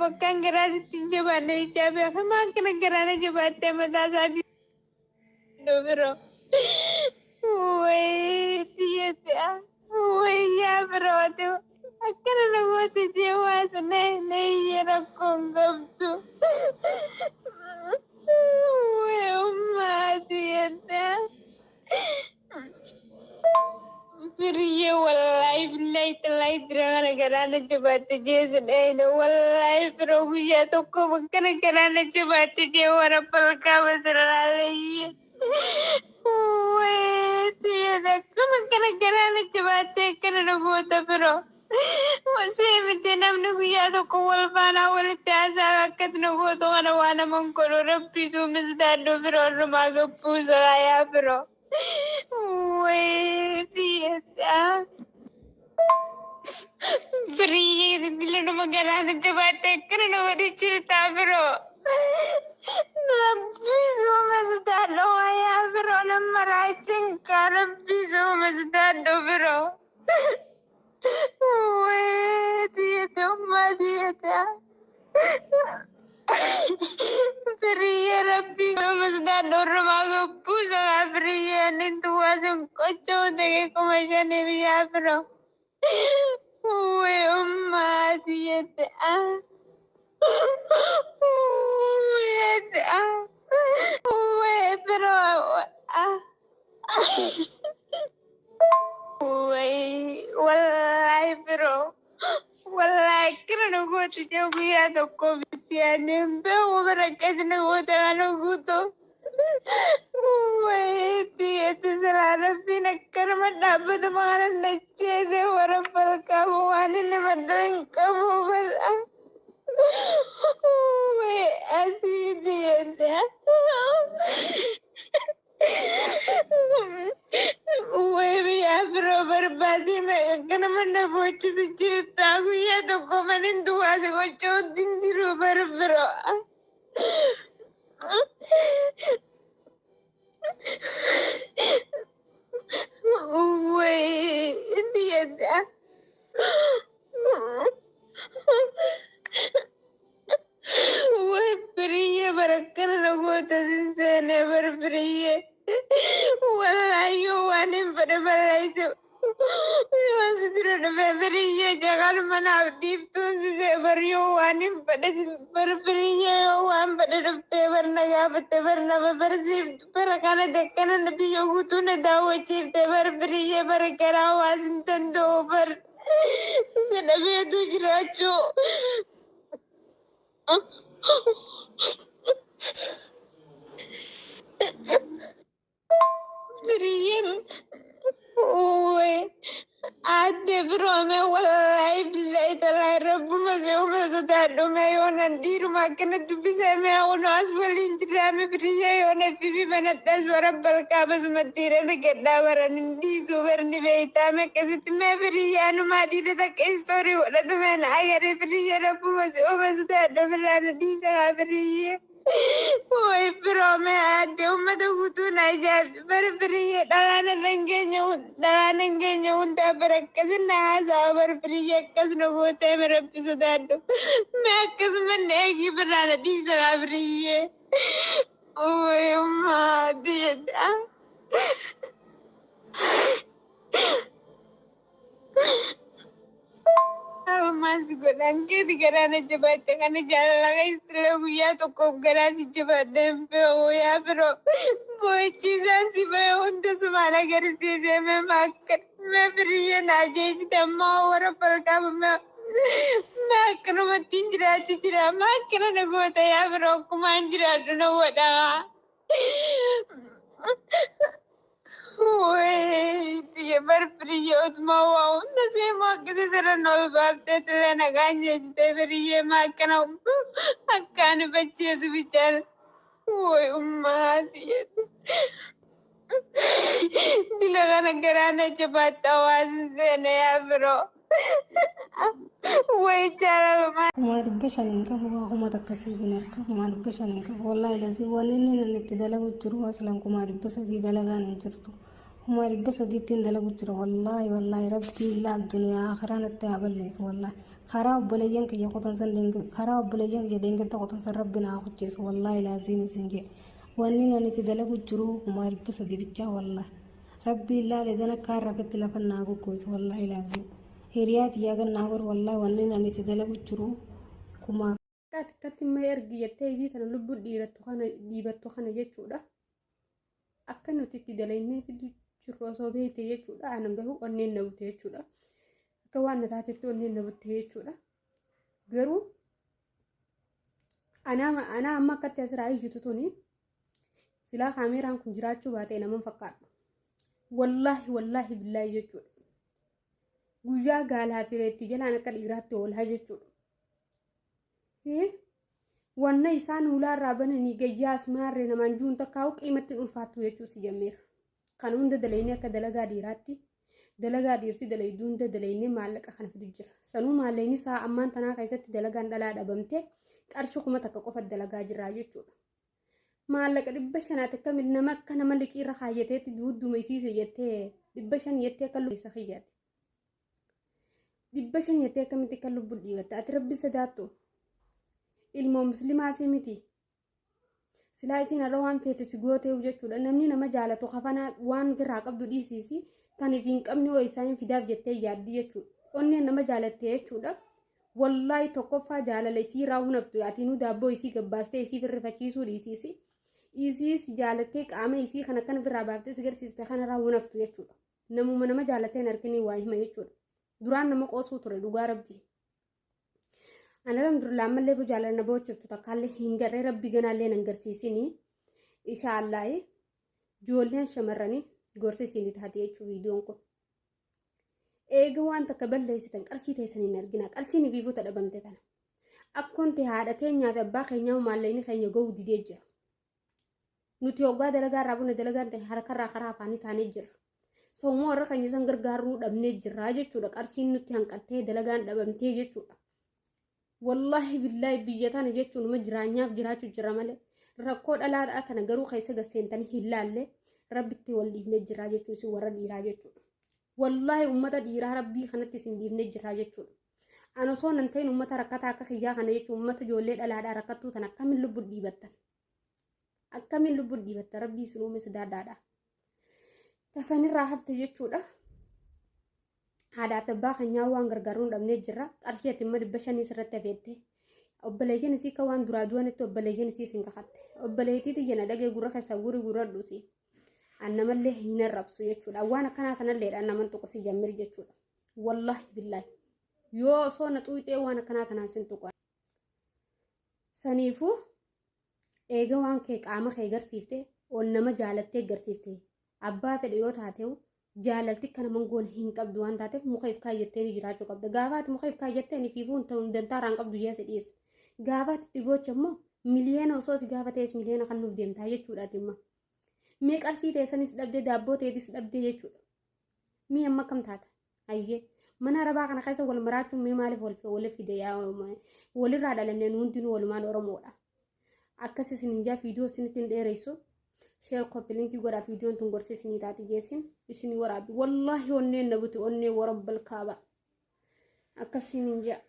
Bakkaan garaa sitti hin jabaanne jechaa beeka. Maa akkana garaa na jabaattee mataa isaatii firoo. Wayii tiyyate wayii yaa firoo ati akkana na goote jee waasa na iyyee rakkoon qabdu. Wayii ummaa tiyyate. Firiyye wallaahi billaahi tallaahi dira kana garaa na jabaatte jee sin wallaahi firoo guyyaa tokko bakkana garaa na jabaatte jee wara balkaa basirraalayye. Wayii tiyyate akkuma kana garaa na jabaatte akkana na goota firoo. Wasee miti namni guyyaa tokko wal faanaa walitti haasaa akkati na gootu kana waa naman godhu rabbisuu misdaadhu firoo irrumaa gabbuusa yaa firoo. Wayii tiyyate. Firiyye dilanuma garaa na jabaatte akkana na godhi jirtaa firoo. Rabbisuu misdaadhu yaa firoo nama raachin kaa rabbisuu misdaadhu firoo. Wayii tiyyate ummaa tiyyate. Firiyye rabbisuu misdaadhu irrumaa gabbuusa firiyye anintu waasin qochoo ta'e 5,000 biyyaa firoo. Wayii ummaa tiyyate. Wayii firoo. Wayii wallaahi firoo. Wallaahi akkana na goote jee guyyaa tokko miti ani hin beeku bara akkasi na goote kana guutu. Wayii tiyyate silaa rabbiin akkanuma dhaabbatuma kana na jeese wara falqabu waan inni madda hin qabu bara. Wayii asii tiyyate. Wayii biyyaa biroo barbaadee akkanuma na boochisu jirta guyyaa tokko manin duwwaase gochootti hin jiru bara biroo. Wayii tiyyate. Wayii firiyye bara akkana na goota sin seenee bara firiyye. Wallaahi yoo waan hin fedhe barreessu. Yoo si dura dhufee firiyye jaqal manaaf dhiiftuun sisee bar yoo waan hin fedhe bar firiyye yoo waan fedhe dhuftee bar na gaafatte bar nama barsiiftu bara kana dakkana na biyya guutuu na daawwachiifte bar firiyye bar garaa waas hin danda'u bar. Si dhabeetu jiraachuu. Firiyye Wayii aadde firoome wallaahi billaahi tallaahi rabbuma si uume sodaadhu mee yoona dhiiruma akkana dubbisee mee kunoo as waliin jiraame firiyye yoona fifi banadhas wara balqaa basuma dhiira argadhaa baran hin dhiisuu barni beeytaame akkasitti mee firiyye anumaa dhiira takka istoorii godhatu mee na agaree firiyye rabbuma si uume sodaadhu birraa na dhiisaa firiyye. Wayii firoome aadde uummata guutuu na ajaa'ibsi bara firiyye dhalaan irra hin geenye dhalaan hin geenye hundaa bara akkasin na haasa'a bara firiyye akkas na gootee mee rabbi sodaadhu mee akkasuma na eegii birraa na dhiisaa firiyye. Wayii ummaa tiyyadha. Ammas godhan keeti garaa na jabaatte kana jaalala keessallee guyyaa tokkoof garaa si jabaadhe hin beeku yaa firoo. Boochiisaan si bahe hunda sumaan agarsiisee mee maakkan mee firiyye na ajeessite ammoo warra falqaaba mee mee akkanumatti hin jiraachuu jira maa akkana na goota yaa firoo akkumaan jiraadhu na godhaa. Wayii tiyya bar firiyye otumaa waa hunda seemoo akkasii sirra ol baaftee tillee nagaan jeessitee firiyyee maa akkana akkaan bacheesu bichaan. Wayii ummaa tiyya. Dila kana garaa na jabaatta hawaasni seene yaa firoo. Wayii jaalaluma. 500,000 hin qabu, waa 1000 siifin harka 500,000 hin qabu. Wallaahi lazii wanni inni nan itti dalagu jiru aslan 300,000 dalagaan hin jirtu. Kuma dhibba sadiittiin dalagu jira wallaahi wallaahi rabbii illaa addunyaa akhiraa natti haa balleessu wallaahi karaa obboleeyyan kiyya qotonsan karaa obboleeyyan kiyya deengadda qotonsan rabbi naa kuchiisu wallaahi laaziim isin jee wanni ani itti dalagu jiru 300,000 bichaa wallaahi rabbii illaa ledan akka harrafetti lafa naa goggoysu wallaahi laaziim hiriyaa tiyyaa gan naa godhu wallaahi wanni ani itti dalagu jiru kumaa Xiqqaatti immoo ergi jettee isii tana lubbuu dhiirattu kana dhiibattu kana jechuudha. Akka nuti itti dalaynee fidu jirru osoo beekte jechuudha. Anan garuu onneen na bute jechuudha. Akka waan na taatetti onneen na butte jechuudha. Garuu anaa amma akkatti asirraa iyyitu tuni silaa kaameeraan kun jiraachuu baatee naman fakkaadhu. Wallaahi wallaahi billaahi jechuudha. Guyyaa gaalaa fi reetti jalaan akka dhiiraatti oolaa jechuudha. Wanna isaan hulaarraa bananii gayyaas maarree namaan juun takkaa'u qiimatti hin ulfaattu jechuu si jammeera. Kan hunda dalaynee akka dalagaa dhiiraatti dalagaa dhiirti dalaydu hunda dalaynee maallaqa kana fidu jira. Sanuu maallaqni isaa ammaan tanaa keessatti dalagaan dhalaa dhabamte qarshii 1000 qofa dalagaa jirraa jechuudha. Maallaqa 500 akkamiin nama akka nama liqiirra kaayyateetti duudduma isiise jettee 500 jettee akka lubbuu isa kiyyaati. 500 jettee akkamitti akka lubbuu dhiibatta ati rabbi sodaattu ilmoo muslimaa si miti silaa isiin har'a waan feete si gooteef jechuudha namni nama jaalatu kafanaa waan ofirraa qabdu dhiisiisi taniif hin qabne hoo isaan fidaaf jettee yaaddi jechuudha onneen nama jaalatte jechuudha wallaahi tokkoffaa jaalala isii irraa hunaftu atinuu daabboo isii gabbaastee isii firrifachiisuu dhiisiisi isiis jaalattee qaama isii kan akkan ofirraa baaftee si garsiiste kanarraa hunaftu jechuudha. Namuma nama jaalatee hin arginii waa hima jechuudha. Duraan nama qoosuu ture dhugaa rabbii. Ani alhamdulillah ammallee fu jaalala na boochiftu takkaallee hin garree rabbi ganaallee nan garsiisini. Inshaallahi ijoolleen shamarranii gorsa isinii taate jechuu viidiyoon kun. Eega waan takka balleessitan qarshii teessan hin argina. Qarshiin ifiifuu dhabamte tana. Akkoon ta'e haadha teenyaa fi abbaa keenyaa maallaqni keenya ga'uu didee jira. Nuti hoggaa dalagaa irraa buna dalagaan ta'e harkarraa karaa afaanii taanee jirra. Soomuu warra keenya san gargaaruu dhabnee jirra jechuudha. Qarshiin nutti hanqattee dalagaan dhabamtee jechuudha. Wallaahi billaahi biyya tana jechuun numa jiraanyaaf jiraachuu jira malee rakkoo dhalaa tana garuu keessa gasseentanii hin laalle rabbitti wal dhiifnee jirra jechuun isin warra dhiiraa jechuudha. Wallaahi uummata dhiiraa rabbii kanatti isin dhiifnee jirra jechuudha. An osoo nan ta'in uummata rakkataa akka kiyyaa kana jechuun uummata ijoollee dhalaadhaa rakkattuu tana akkamiin lubbuu dhiibattan? Akkamiin lubbuu dhiibatta rabbii isin uume sodaadhaadha. Tasanirraa hafte jechuudha. Haadhaa fi abbaa keenyaa waan gargaaruun dhabnee jirra. Qarshii ati immoo 500 sirratti hafeette. Obboleeyyan isii akka waan duraa du'anitti obboleeyyan isii isin kakatte. Obboleettii tiyya na dhagee gurra keessaa guri gurradhuusi. An namallee hin arrabsu jechuudha. Waan akkanaa sanalleedha naman tuqu si jammir jechuudha. Wallaahi billaahi. Yoo osoo na xuuxee waan akkanaa tanaan sin tuqu. Saniifuu eega waan kee qaama kee garsiifte ol nama jaalattee garsiifte abbaa fedhe yoo taateewu jaalalti akka nama goone hin qabdu waan taateef muka if kaayyattee ni jiraachuu qabda. Gaafa ati muka if kaayyattee ni fiifuu hin ta'u dantaa irraa hin qabdu jee si dhiyeessa. Gaafa ati itti gocha immoo miliyoona osoo si gaafa ta'es miliyoona kan nuuf deemtaa jechuudha ati immoo. Mee qarshii teessanis dhabdee daabboo teetis dhabdee jechuudha. Mee amma akkam taata? Ayyee. Mana arabaa kana keessa wal maraachuun mee maaliif wal wal fide yaa walirraa dhalanne nu hundinuu walumaan Oromoodha. Akkas isin hin jaa viidiyoo isinitti hin dheeressu. Sheer koppi linkii godhaa viidiyoon tun gorsee isinii taati geessin isinii waraabi. Wallaahi onneen na buti onnee warabbal kaaba. Akkas isin hin jaa.